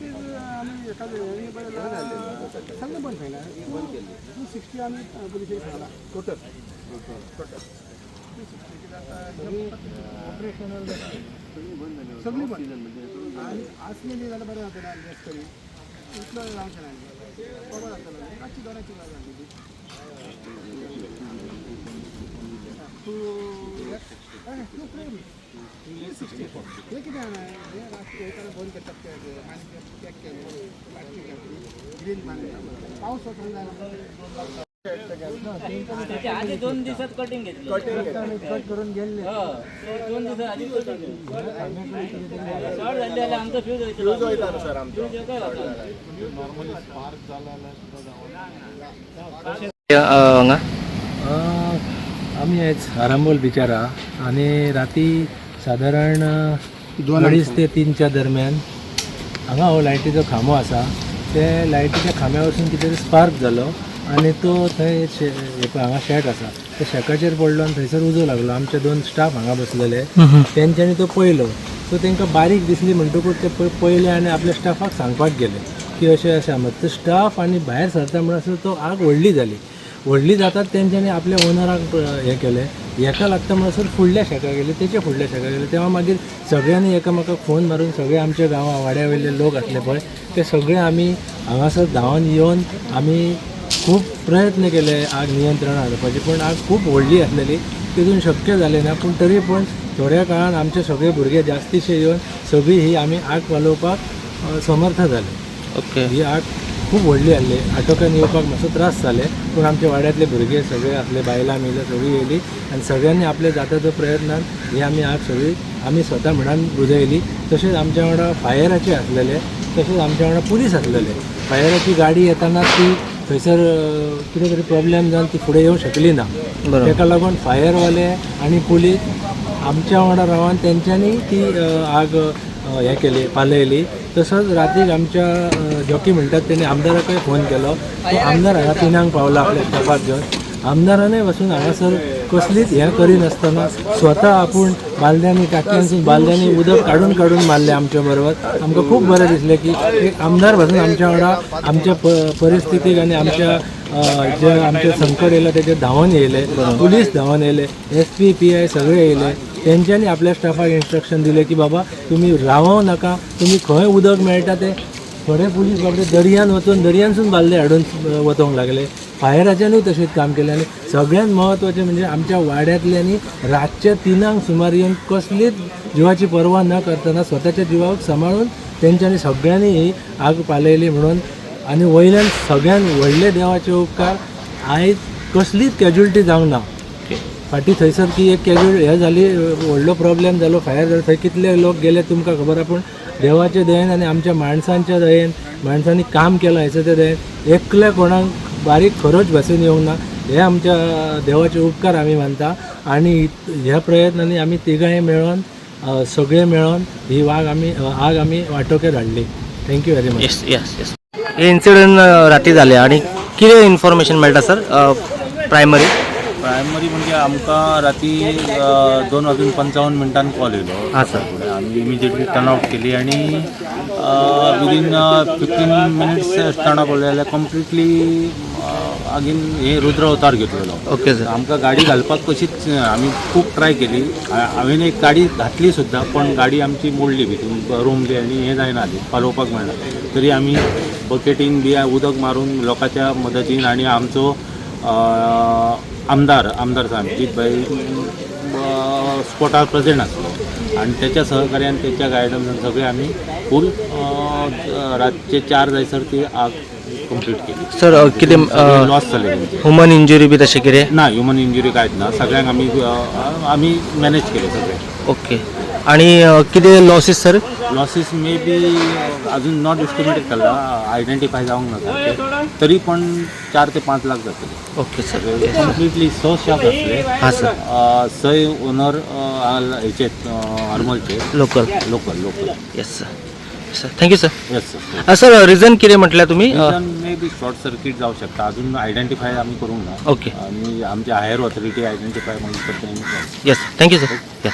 Losses आमी हेका सगळें बंद सांगला. 260 आमी पुलिशेक सांगला टोटल टोटल 260. कित्याक ऑपरेशनल सगळी बंद आनी आसलेली जाल्यार बरें जातलें. लेस तरी इतलो जावचें ना, बरो जातलो. मातशी दोनाची गरज आसली. 2 2 3 60. हे कितें जाणा, हे रातचे वयताना बंद करतात ते. मागीर पॅक केले प्लास्टीक ग्रीन बांदले. पावस वचून जायना. त्याच्या आधी 2 दिवसात कटिंग घेतली. कट करून गेल्ले. हो, 2 दिवसात आधी कटिंग घेतली. शॉर्ट झाली जाल्यार आमचो फ्यूज वयतलो. सर, आमचो फ्यूज काय जाता. हांगा आमी आयज आरांबोल बिचार आहा आनी राती सादारण 2.5 ते 3च्या दरम्यान हांगा हो लायटीचो खांबो आसा, ते लायटीच्या खांब्या वचून कितें तरी स्पार्क जालो आनी तो थंय हे पळय हांगा शॅक आसा, त्या शॅकाचेर पडलो आनी थंयसर उजो लागलो. आमचे दोन स्टाफ हांगा बसलेले, तेंच्यांनी तो पळयलो. सो तांकां बारीक दिसली म्हणटकूच ते पळयले आनी आपल्या स्टाफाक सांगपाक गेले की अशें अशें आहा. तो स्टाफ आनी भायर सरता म्हणसर तो आग व्हडली जाली. व्हडली जातात तेंच्यांनी आपल्या ओनराक हें केलें. हेका लागता म्हणसर फुडल्या शेका गेले, तेच्या फुडल्या शेका गेले. तेव्हा मागीर सगळ्यांनी एकामेकाक फोन मारून सगळे आमच्या गांवा वाड्या वयले लोक आसले पळय, ते सगळे आमी हांगासर धांवन येवन आमी खूब प्रयत्न केले आग नियंत्रणात हाडपाचे, पूण आग खूब व्हडली आसलेली, तितून शक्य जालें ना. पूण तरी पूण थोड्या काळान आमचे सगळे भुरगे जास्तीशे येवन सगळी ही आमी आग पालोवपाक समर्थ जाले. ही आग खूब व्हडली आसली, आटोक्यान येवपाक मातसो त्रास जाले, पूण आमच्या वाड्यांतले भुरगे सगळे आसले, बायलां मिलां सगळीं येयली आनी सगळ्यांनी आपले जाता त्या प्रयत्नान ही आमी आग सगळी आमी स्वता म्हणान बुजयली. तशेंच आमच्या वांगडा फायराचे आसलेले, तशेंच आमच्या वांगडा पुलीस आसलेले. फायराची गाडी येताना ती थंयसर कितें तरी प्रॉब्लेम जावन ती फुडें येवंक शकली ना. ताका लागून फायरवाले आनी पुलीस आमच्या वांगडा रावन तेंच्यांनी ती आग हें केली, पालयली. तसोच रातीक आमच्या जॉकी म्हणटात तेणी आमदाराकय फोन केलो. तो आमदार हांगा 3ांक पावला आपल्या स्टाफाक घेवन. आमदारानय वचून हांगासर कसलीच हें करिनासतना स्वता आपूण बालद्यांनी, टाकयांसून बालद्यांनी उदक काडून काडून मारलें आमच्या बरोबर. आमकां खूब बरें दिसलें की एक आमदार पासून आमच्या वांगडा आमच्या परिस्थितीक आनी आमच्या जे आमचें संकट येयलां तेजेर धांवन येयले. पुलीस धांवन येयले, एस पी, पी I सगळे येयले. तेंच्यांनी आपल्या स्टाफाक इन्स्ट्रक्शन दिलें की बाबा, तुमी रावों नाका, तुमी खंय उदक मेळटा ते. थोडे पुलीस बाबडे दर्यान वचून दर्यानसून बालदे हाडून वतोवंक लागले. फायराच्यानूय तशेंच काम केलें. आनी सगळ्यांत म्हत्वाचें म्हणजे आमच्या वाड्यांतल्यांनी रातच्या 3ांक सुमार येवन कसलीच जिवाची पर्वा न करतना स्वताच्या जिवाक सांबाळून तेंच्यांनी सगळ्यांनी ही आग पालयली म्हणून. आनी वयल्यान सगळ्यान व्हडले देवाचे उपकार, आयज कसलीच कॅज्युलिटी जावंक ना. फाटीं थंयसर की एक कॅज्युअल हें जाली, व्हडलो प्रॉब्लेम जालो, फायर जालो, थंय कितले लोक गेले तुमकां खबर आहा. पूण देवाचे दयेन आनी आमच्या माणसांच्या दयेन, माणसांनी काम केलां हेच्या त्या दयेन एकल्या कोणाक बारीक खरोच भासून येवंक ना. हे आमच्या देवाचे उपकार आमी मानता. आनी ह्या प्रयत्नांनी आमी तिगांय मेळोन, सगळे मेळोन ही वाग आमी आग आमी वाटोक्यात हाडली. Thank you very much. Yes, हे इन्सिडंट राती जाले आणि कितें इन्फॉर्मेशन मेळटा सर प्रायमरी? प्रायमरी म्हणजे आमकां राती 2 वाजून 55 मिनटान कॉल येयलो. हां सर. आमी इमिजिएटली टर्न आउट केली आणि विदीन 15 मिनिट्स टर्न आउट जाल्यार कंप्लिटली आगीन हे रुद्र अवतार घेतलेलो. Okay sir. आमकां गाडी घालपाक कशीच, आमी खूब ट्राय केली. हांवें एक गाडी घातली सुद्दां, पण गाडी आमची मोडली भितून, रोमली आनी हें जायना आली, पालोवपाक मेळना. तरी आमी बकेटीन बी उदक मारून लोकांच्या मदतीन आनी आमचो आमदार आमदार साहेब जीत भाई स्पॉटार प्रेझेंट आसलो आनी तेच्या सहकार्यान, तेच्या गायडन्सान सगळे आमी फूल रातचे 4 जायसर ती आग कंप्लीट केली. सर, कितें लॉस जाले तेंचे. ह्युमन इंजुरी बी तशें कितें? ना, ह्युमन इंजुरी कांयच ना. सगळ्यांक आमी आमी मॅनेज केले सगळे. ओके, आणि कितें losses sir? Losses may be अजून not estimated केला, आयडेंटिफाय जावंक ना सारकें, तरी पण 4 ते 5 लाख जातले. Okay sir. Completely स शॉप आसले. हां सर. सय ओनर हेचे आरमोलचे. Local. Local, local. Yes sir, sir, thank you sir. Yes sir. Sir, reason कितें म्हटल्यार तुमी? मे बी शॉर्ट सर्किट जावं शकता, अजून आयडेंटिफाय आमी करूंक ना. ओके. आनी आमचे हायर ऑथॉरिटी आयडेंटिफाय मागीर करता. Yes, thank you sir, yes.